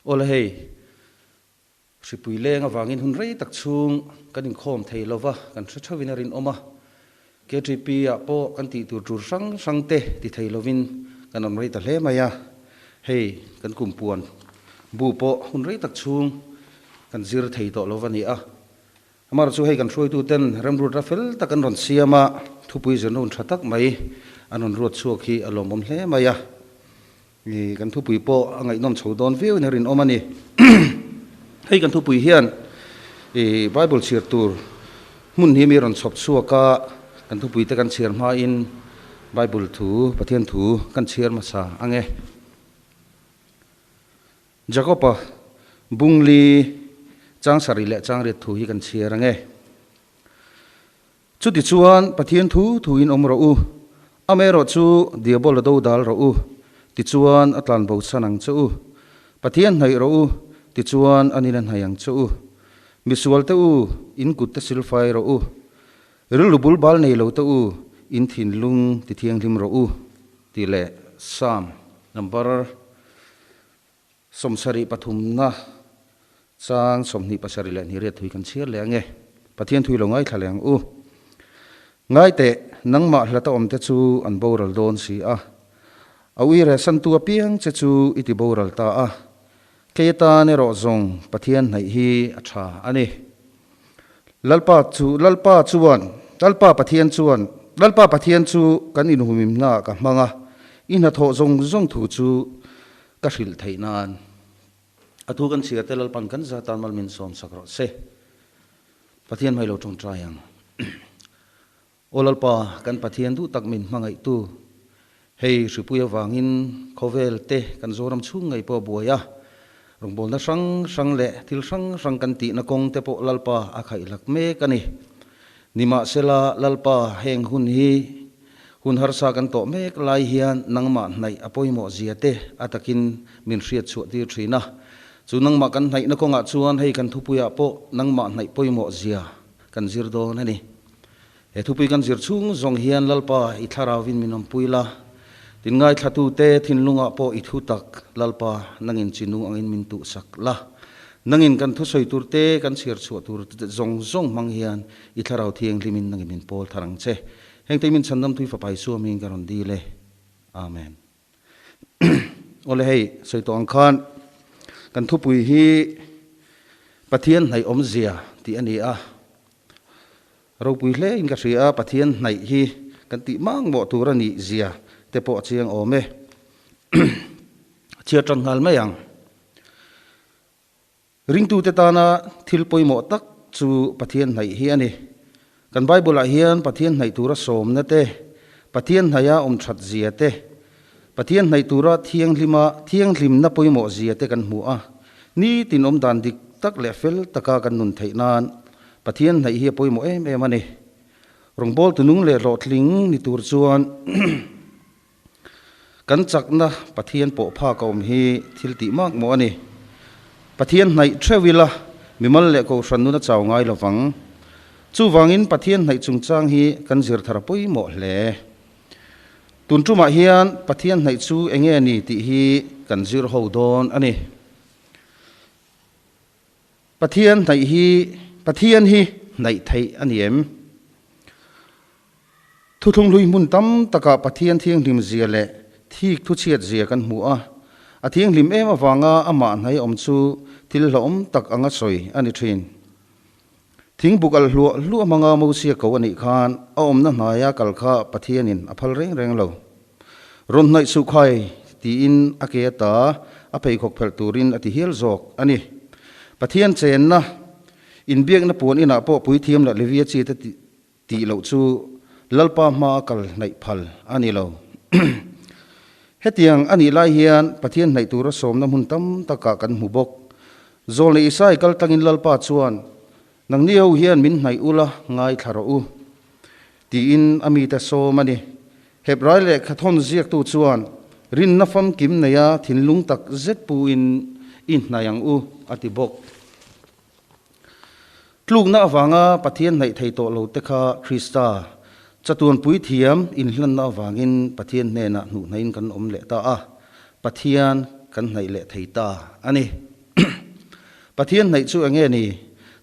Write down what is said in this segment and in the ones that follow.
Awle hei, hripui leng avangin hun rei tak chhung kan inkhawm thei lova, kan hre theuhin a rinawm a. KTP ah pawh kan tih tur tur hrang hrang te ti thei lovin kan awm rei ta hle mai a. Hei kan kumpuan bu pawh hun rei tak chhung kan zir thei tawh lova ni a. Amaherawhchu hei kan hruaituten remrut ra fel tak an rawn siam a, thupui zirna hun tha tak mai an rawn ruat chhuak hi a lawmawm hle mai a. I kan thupui pawh a ngaihnawm chho dawn viau in a rinawm a ni. Hei kan thupui hian i Bible chhiar tur hmun hi mi rawn chhawp chhuak a, kan thupui te kan chhiar hmain Bible thu, Pathian thu kan chhiar hmasa ang e. Jakob-a bungli chang sarih leh chang riat thu hi kan chhiar ang e. Chutichuan, Pathian thu thuin awm rawh u, amaherawh chu Diabola do dal rawh u, tichuan a tlan bo chhan ang che u. Pathian hnaih rawh u, tichuan a nin a hnaih ang che u. Misualte u, in kutte silfai rawh u. Rilru bul bal nei lote u, in thinlung tithianghlim rawh u, tih leh Psalm number 73na chang 27 leh hnih thui kan chhiar leh ange. Pathian thui lo ngaithla leh ang u. Ngaiteh, nangmah hlata awmte chu an boral dawn si a. A uire santu apiang che chu i ti boral ta a. Kei atan erawh zawng Pathian hnaih hi a tha a ni. Lalpa chu, Lalpa chuan, Lalpa Pathian chuan, Lalpa Pathian chu kan inhumimnaah ka hmang a, i hnathawh zawng zawng thu chu Ka hrilh theih nan a thu kan chhiar te Lalpan kan za tan mal min sawm sak rawh se. Pathian hmai lo tawngtai ang. Aw Lalpa, kan Pathian duh tak min hmangaih tu, hei hripui avangin khawvel te kan Zoram chhung ngei pawh buai a, rawngbawlna hrang hrang leh thil hrang hrang kan tihna kawng te pawh Lalpa a khaihlak mek a ni. Nimahsela Lalpa heng hun hi Hun harsa kan tawh mek lai hian nangmah hnaih a pawimawh zia te a takin min hriat chhuah tir thin a. Chu nangmah kan hnaihna kawngah chuan hei kan thupuiah pawh nangmah hnaih pawimawh zia kan zir dawn a ni. He thupui kan zir chhung zawng hian Lalpa i thlarauvin min awmpui la, tin ngaithlatute thinlungah pawh i thu tak Lalpa nangin chinung angin min tuhsak la. Nangin kan thusawi tur te kan chhiar chhuah tur zawng zawng hmang hian i thlarau thianghlimin nangin min pawl thar ang che. Heng te min chhandam thui fapa Isua hmingin ka rawn dil e. Amen. Awle hei sawi tawh ang khan kan thupui hi Pathian hnaih awmzia tih a ni a. Ropui hle in ka hria a, Pathian hnaih hi kan tih mang mawh tur a nih zia te pawh a chiang awm e. Chhiar tan nghal mai ang. Ringtute tana thil pawimawh tak chu Pathian hnaih hi a ni. Kan Bible-ah hian Pathian hnaih tura sawmna te, Pathian hnaiha awm that zia te, Pathian hnaih tura thianghlima thianghlimna pawimawh zia te kan hmu a. Nitin awm dan dik tak leh fel taka kan nun theih nan Pathian hnaih hi a pawimawh em em a ni. Rawngbawltu nung leh hlawhtling ni tur chuan Kan chakna Pathian pawh phak a awm hi thil tih mak maw a ni. Pathian hnaih theuh ila mimal leh kohhran nun a chau ngai lo vang. Chuvangin Pathian hnaih chungchang hi kan zir thar a pawimawh hle. Tun tumah hian Pathian hnaih chu enge a ni tih hi kan zir ho dawn a ni. Pathian hnaih hi Pathian hi hnaih theih a ni em? Thuthlung hlui hmun tam takah Pathian thianghlim zia leh thik thuchhiat zia kan hmu a. A thianghlim em avanga amah hnai awm chu thil hlauhawm tak anga sawi a ni thin. Thingbuk alh hluah hluah hmanga Mosia ko a nih khan a awmna hnaia kal kha Pathianin a phal reng reng lo. Rawn hnaih suh khai tiin a ke ata a pheikhawk phelh turin a ti hial zawk a ni. Pathian chenna inbiakna puan inah pawh puithiam leh Levia chite Tih loh chu Lalpa hma a kal hnaih phal a ni lo. Hetiang a nih lai hian Pathian hnaih tura sawmna hmun tam takah kan hmu bawk. Zawlnei Isai kal tlangin Lalpa chuan, Nangni ho hian min hnaih ula ngaithla rawh u, tiin a mite sawm a ni. Hebrai lehkha thawn ziaktu chuan, Rinna famkim neia thinlung tak zet puin i hnaih ang u, a ti bawk. Tlukna avanga Pathian hnaih thei tawh lo te kha Krista chatuan puithiam inhlanna avangin Pathian hnenah hnuhhnaihin kan awm leh ta a, Pathian kan hnaih leh thei ta a ni. Pathian hnaih chu enge ni?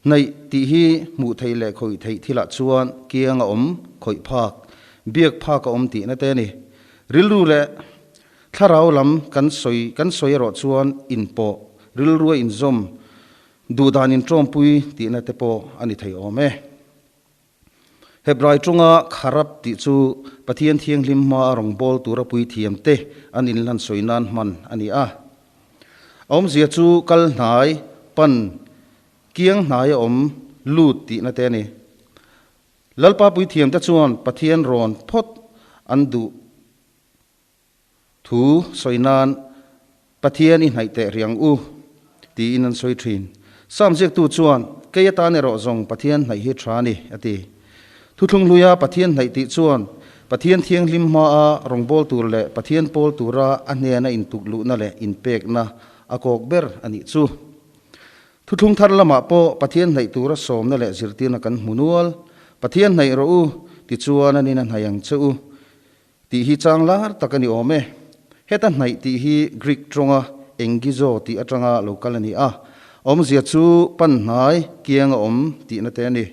Hnaih tih hi hmuh theih leh khawih theih thilah chuan kiang a awm, khawih phak, biak phak a awm tihna te a ni. Rilru leh thlarau lam kan sawi kan sawi erawh chuan inpawh, rilrua inzawm, duhdan inṭawmpui tihna te pawh a ni thei awm e. Hebrai ṭawnga kharap tih chu Pathian Thianghlim hmaa rawngbâwl tura puithiamte an inhlan sawi nân hman a ni a. A awmzia chu kal hnai, pan, kiang hnaia awm, lût tihna te a ni. Lalpa puithiamte chuan Pathian rawn phawt an duh. Thu sawi nan Pathian i hnaih teh riang u, tiin an sawi thin. Sam ziaktu chuan, Kei atan erawh zawng Pathian hnaih hi tha a ni, a ti. Thuthlung hluia Pathian hnaih tih chuan Pathian thianghlim hmaa rawngbâwl tur leh Pathian pawl tura a hnena intukluhna leh inpekna a kawk ber a nih chu. Thuthlung thar lamah pawh Pathian hnaih tura sawmna leh zirtirna kan hmu nual. Pathian hnaih rawh u, tichuan a nin a hnaih ang che u. Tih hi chang lar tak a ni awm e. Heta hnaih tih hi Greek tawnga engizo tih atanga lo kal a ni a, awmzia chu pan hnai, kiang a awm tihna te a ni.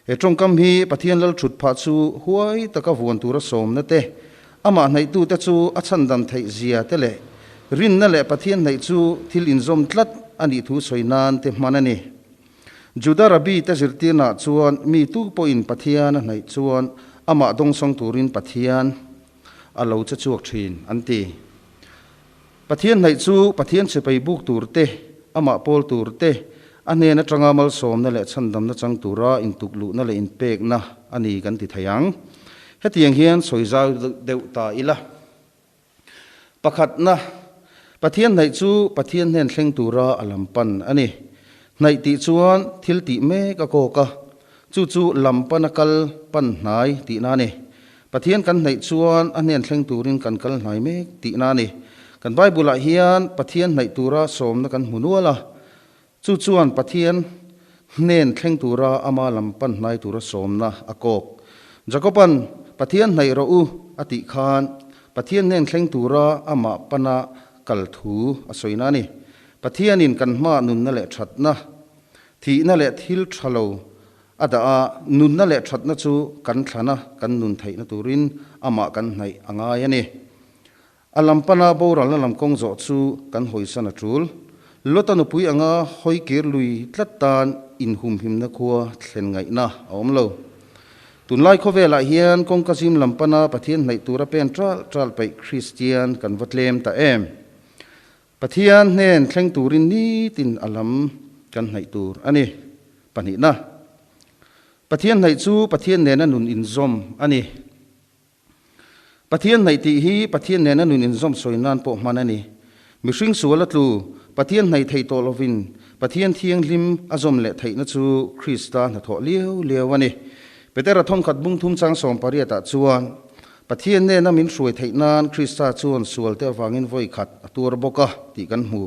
He tawngkam hi Pathian lal thut phah chu huai taka vuan tura sawmna te, amah hnaihtute chu a chhandam theih zia te leh rinna leh Pathian hnaih chu thil inzawm tlat a nih thu sawi nan te hman a ni. Juda Rabbi te zirtirnaah chuan mi tu pawhin Pathian a hnaih chuan amah dawngsawng turin Pathian a lo che chhuak thin an ti. Pathian hnaih chu Pathian sipai buk tur te, amah pawl tur te, a hnen atanga malsawmna leh chhandamna chang tura intukluhna leh inpekna a ni kan ti thei ang. Hetiang hian sawi zau deuh ta ila. Pakhatna, Pathian hnaih chu Pathian hnen thleng tura a lam pan a ni. Hnaih tih chuan thil tih mek a kawk a, chu chu lam pana kal pan hnai tihna a ni. Pathian kan hnaih chuan a hnen thleng turin kan kal hnai mek tihna a ni. Kan Bible-ah hian Pathian hnaih tura sawmna kan hmu nual a, Chu chuan Pathian hnen thleng tura ama lam pan hnai tura sawmna a kawk. Jakoban, Pathian hnaih rawh u, a tih khan Pathian hnen thleng tura amah pana kal thu a sawina a ni. Pathianin kan hmaah nunna leh thatna, thihna leh thil tha lo a dah a, nunna leh thatna chu kan thlana kan nun theihna turin amah kan hnaih a ngai a ni. A lam pana boralna lam kawng zawh chu kan hawisan a tul. Lota nupui anga hawi kir lui tlat tan inhumhimna khua thlen ngaihna a awm lo. Tunlai khawvelah hian kawngka zim lam pana Pathian hnaih tura pen ṭalh ṭalh peih Kristian kan va tlem ta em? Pathian hnen thleng turin nitin a lam kan hnaih tur a ni. Pahnihna, Pathian hnaih chu Pathian nena nun inzawm a ni. Pathian hnaih tih hi Pathian nena nun inzawm sawi nan pawh hman a ni. Mihring sual a tlu, Pathian hnaih theih tawh lovin Pathian thianghlim a zawm leh theihna chu Krista hnathawh liau liau a ni. Petera thawmkhat bung thum chang 18 ah chuan, Pathian nena min hruai theih nan Krista chuan sualte avangin vawi khat a tuar bawk a tih kan hmu.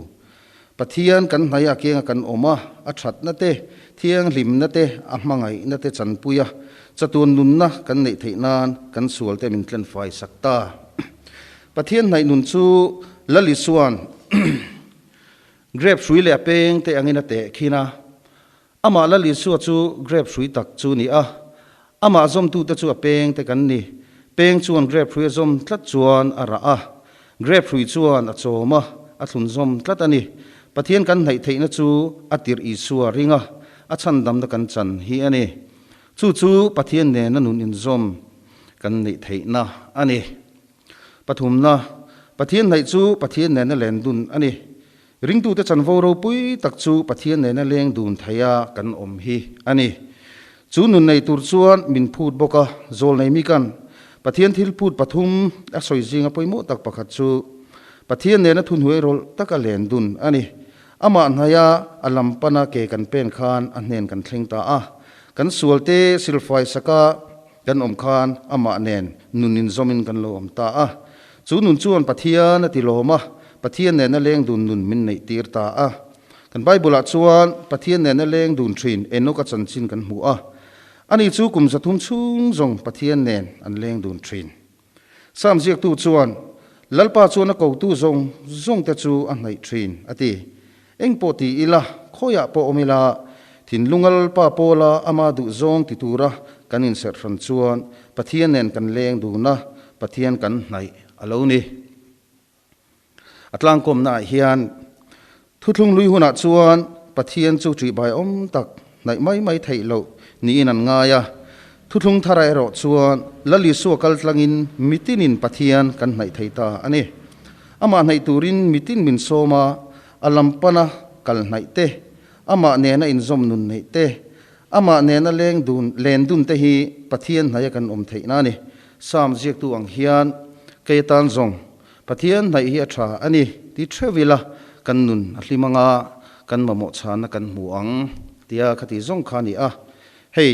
Pathian kan hnaih a kianga kan awm a, a thatna te, thianghlimna te, a hmangaihna te chanpui a, chatuan nunna kan neih theih nan kan sual te min tlenfai sak ta. Pathian hnaih nun chu Lal Isua'n grep hrui leh a peng te angin a teh khin a, Amah Lal Isua chu grep hrui tak chu ni a, amah zawmtute chu a peng te kan ni. Peng chuan grep hrui a zawm tlat chuan a rah a, grep hrui chuan a chawm a, a thlun zawm tlat a ni. Pathian kan hnaih theihna chu a tirh Isua ring a, a chhandamna kan chan hi a ni. Chu chu Pathian nena nun inzawm kan neih theihna a ni. Pathumna, Pathian hnaih chu Pathian nena len dun a ni. Ringtute chanvo ropui tak chu Pathian nena leng dun theia kan awm hi a ni. Chu nun nei tur chuan min phut bawk a, zawl nei mi kan Pathian thil phut pathum a sawi zinga pawimawh tak pakhat chu Pathian nena thuhnuai rawlh taka len dun a ni. Amah hnaia a lam pana ke kan pen khan a hnen kan thleng ta a, kan sualte silfai saka Kan awm khan amah nen nun inzawmin kan lo awm ta a. Chu nun chuan Pathian a ti lawm a, Pathian nena leng dun nun min neih tir ta a. Kan Bible-ah chuan Pathian nena leng dun thin Enoch-a chanchin kan hmu a. Ani chu kum 300 chhung zawng Pathian nen an leng dun thin. Psalm ziaktu chuan, Lalpa chuan a kotu zawng zawngte chu a hnaih thin, a ti. Eng pawh ti ila, khawiah pawh awm ila, thinlung Lalpa pawla ama duhzawng ti tura kan inserh hran chuan Pathian nen kan leng dun a, Pathian kan hnaih a lo ni. A tlangkawmnaah hian thuthlung lui hunah chuan Pathian chu ṭihbai awm tak hnaih mai mai theih loh niin an ngai a. Thuthlung thara erawh chuan Lal Isua kal tlangin mitinin Pathian kan hnaih thei ta a ni. Amah hnaih turin mitin min sawm a, a lam pana kal hnaih te, amah nena inzawm nun neih te, amah nena leng dun len dun te hi Pathian hnaia kan awm theihna a ni. Psalm ziaktu ang hian kei atan zawng Pathian hnaih hi a tha a ni ti theuh ila kan nun a hlim anga kan mamawh chhanna kan hmu ang tia khati zawng kha a ni a. Hei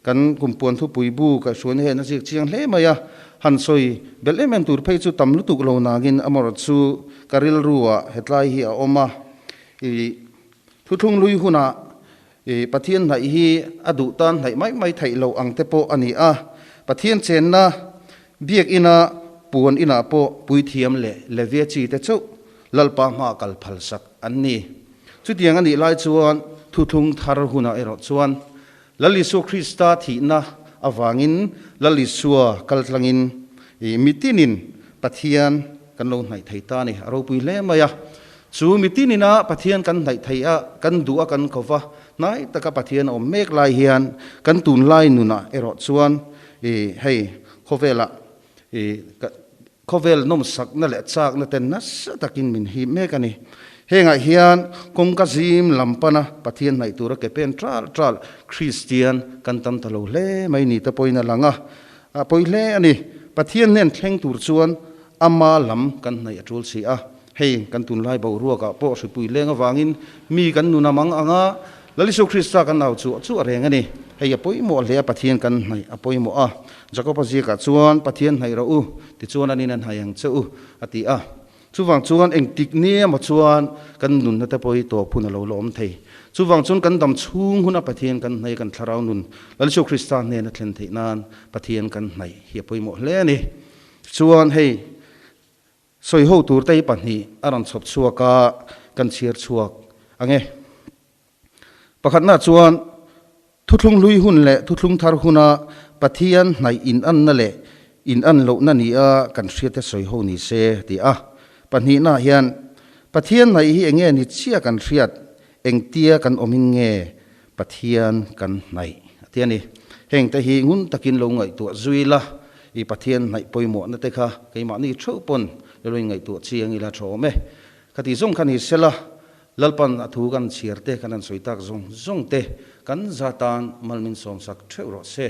kan kumpuan thupui bu kaihhruaina hian a ziak chiang hle mai a, han sawi belh em em tur phei chu tam lutuk lo nangin amarawh chu ka rilru ah hetlai hi a awm a, i thuthlung lui hunah i Pathian hnaih hi a duh tan hnaih mai mai theih loh ang te pawh a ni a, Pathian chenna Biakina puan inah pawh puithiam leh Levia chi te chauh Lalpa hma kal phalsak an ni. Chutiang a nih lai chuan thuthlung thar hunah erawh chuan Lal Isua Krista thihna avangin Lal Isua kal tlangin mitinin Pathian kan lo hnaih thei ta a ni. A ropui hle mai a. Chu mitinina Pathian kan hnaih theih a, kan duh a, kan ko va, hnai taka Pathian a awm mek lai hian kan tunlai nunah erawh chuan hei khawvelah Khawvel nawmsakna leh chakna te nasa takin min hip mek a ni. Hengah hian kawngka zim lam pana Pathian hnaih tura ke pen ṭal ṭal Kristian kan tam ta lo hle mai ni te pawhin a lang a, a pawi hle a ni. Pathian hnen thleng tur chuan ama lam kan hnaih a ṭul si a. Hei kan tunlai boruakah pawh hripui leng avangin mi kan nun a mang ang a, Lal Isu Krista kan au chu chu a reng a ni. Hei a pawimawh hle a, Pathian kan hnaih a pawimawh a. Jakob-a ziakah chuan, Pathian hnaih rawh u, tichuan anin a hnaih ang che u, a ti a. Chuvang chuan engtik ni emaw chuan kan nunna te pawh hi tawp hun a lo la awm thei. Chuvang chuan kan dam chhung huna Pathian kan hnaih kan thlarau nun Lal Isu Krista hnena thlen theih nan Pathian kan hnaih hi a pawimawh hle a ni. Tichuan hei Sawi ho tur te hi pahnih a rawn chhawp chhuak a, kan chhiar chhuak ang e. Pakhatna chuan thuthlung hlui hun leh thuthlung thar huna Pathian hnaih inanna leh inan lohna nia kan hriat te sawi ho ni se ti a. Pahnihna hian Pathian hnaih hi enge ni chiah kan hriat, engtia kan awmin nge Pathian kan hnaih a ti a ni. Heng te hi ngun takin lo ngaihtuah zui la, i Pathian hnaih pawimawhna te kha keimahni theuh pawn lo inngaihtuah chiang ila tha awm e. Ka tih zawng kha ni sela, Lalpan a thu kan chhiar te, kan han sawi tak zawng zawng te kan za tan mal min sawmsak theuh rawh se.